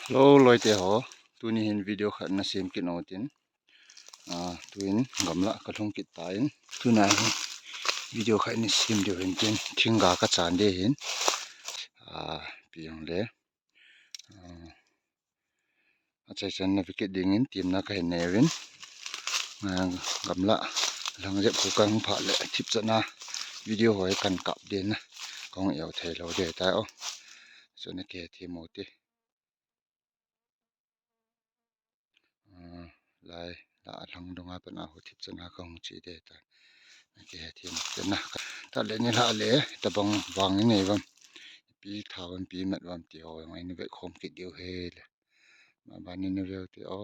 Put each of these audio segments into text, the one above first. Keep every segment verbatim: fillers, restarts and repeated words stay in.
Hello, loite ho. Tuni hin video khat na sem kit nau tin. Ah, tuin gamla ka lhung kit ta in. Tuna hin video khat ni sem diu hin tin. Thinga ka chan de hin. Ah, pi jong le. Ah, achai chan na vikit ding in, timna ka hin nei uvin. Ah, gamla lang jep khu ka hung phah le thip chana video hoi kan kap den na. Kong eu thei lo de ta o. Chuna ke thi mo ti. Ah, lai la lang dunga pana ho thip chana ka hung chi de ta. Ke thi mo te na. Ta le ni la le, ta bang bang ni nei vam. Pi tha vam, pi mat vam ti ho, ngai ni ve khom kit diu he le. Ma ba ni ni ve ti o.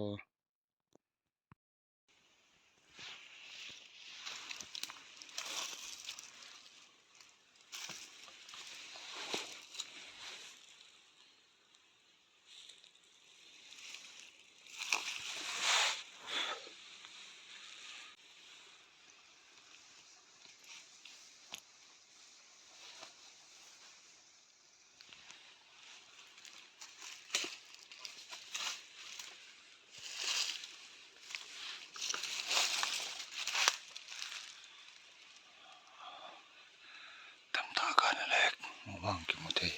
Tam ta ka na lek, mubang ki mu thei.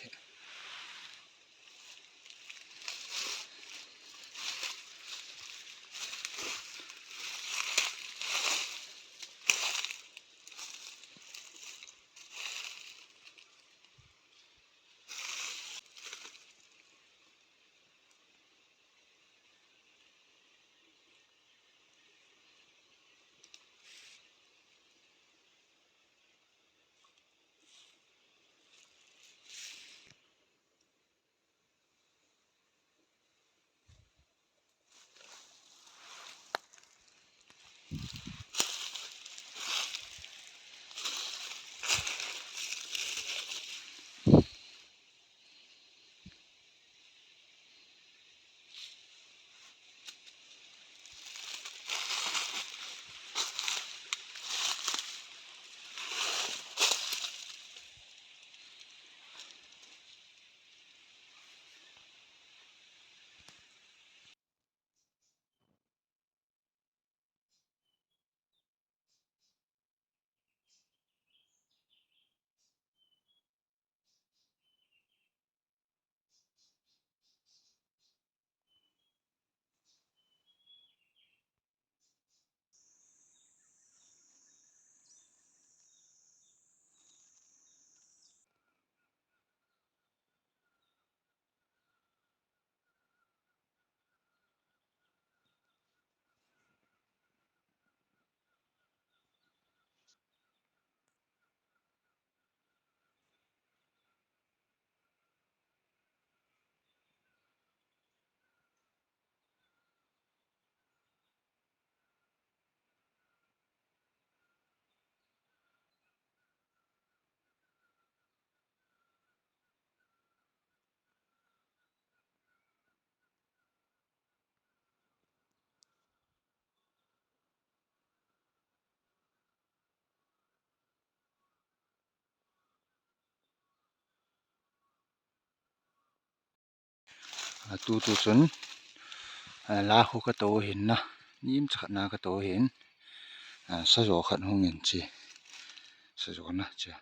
A, tu tu chun, a, la khu ka to hin na, nim cha khat na ka to hin, a, sajo khat hung in chi, sajo na chi.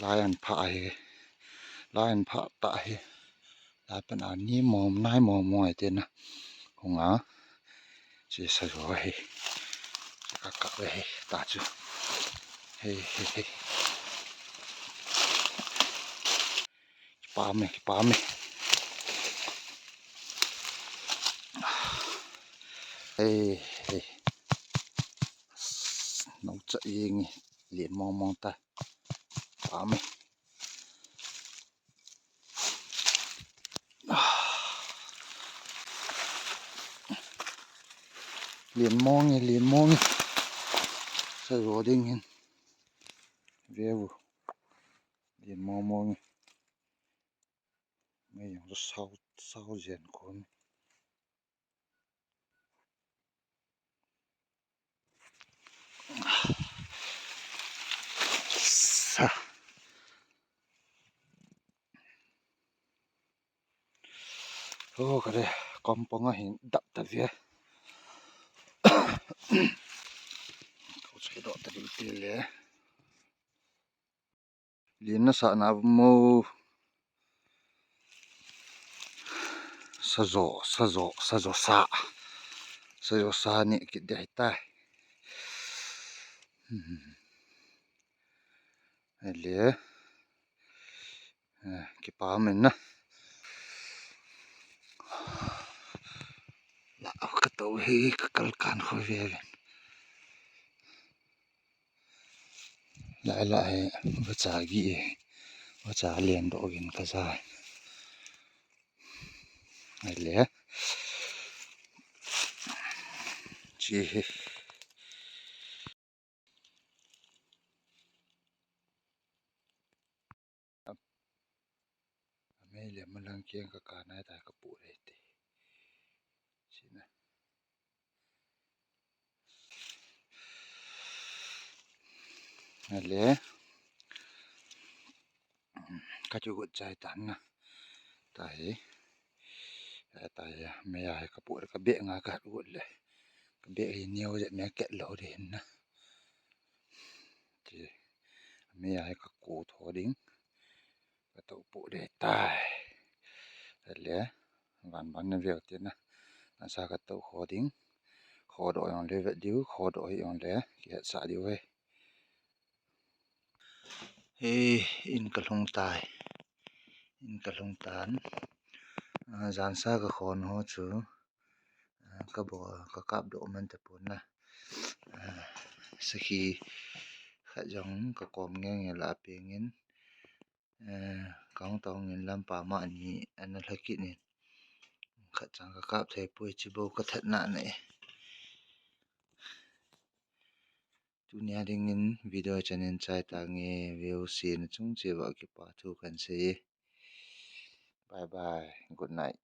Lai an pha hi, lai an pha ta hi. Lai pan a ni mom, nai mom mo ai te na. Hung a. Chi sajo hi. Chi ka ka ve hi ta chu. Hi, hi, hi. Kipa me, kipa me. Hi, hi. Nong cha ing. Lien mong mong ta. Pame. Lien mong e, lien mong e. Sajo ding hin. Ve u. Lien mong mong e. Mei jong sao, sao jen kon. Sa. Oh, kare, kompong a hin dap ta ve. Ko chu kidoh ta ding ti le. Lin na sa na mo. Sajo, sajo, sajo sa. Sajo sa ni kit dei tai. Hmm. Ele. Eh, kipa men na. La ka to hi ka kal kan kho ve ve. La la he, vacha gi, vacha len doh gin ka ja. Ele. Chi hi. Amei le malang kiang ka ka nai ta ka pu re te. Sina. Ale. Ka chu gut chai tan na. Ta hi. Ta hi, mei a hi ka pu re ka be nga ka gut le. Ka be hi neo je me ket lo de hin na. Ti. Mei a hi ka ku tho ding. Ka to pu de tai. Ale. Van van na ve te na. Na sa ka to kho ding. Kho do yong le ve diu, kho do hi yong le. Ki het sa diu he. He, in ka lhung tai. In ka lhung tan. Ah, jan sa ka khon ho chu. Ah, ka bo, ka kap doh man ta pon na. Ah, sakhi khat jong ka kom nge nge la peng in. Eh, ka hung ta hung in lampa ma ni ana lha kit in. Khat chang ka kap thei poi chi bo ka that na na e. Tunia dingin video chan in chai ta nge, veu si na chung che va kipa thu kan sei. Bye bye. Good night.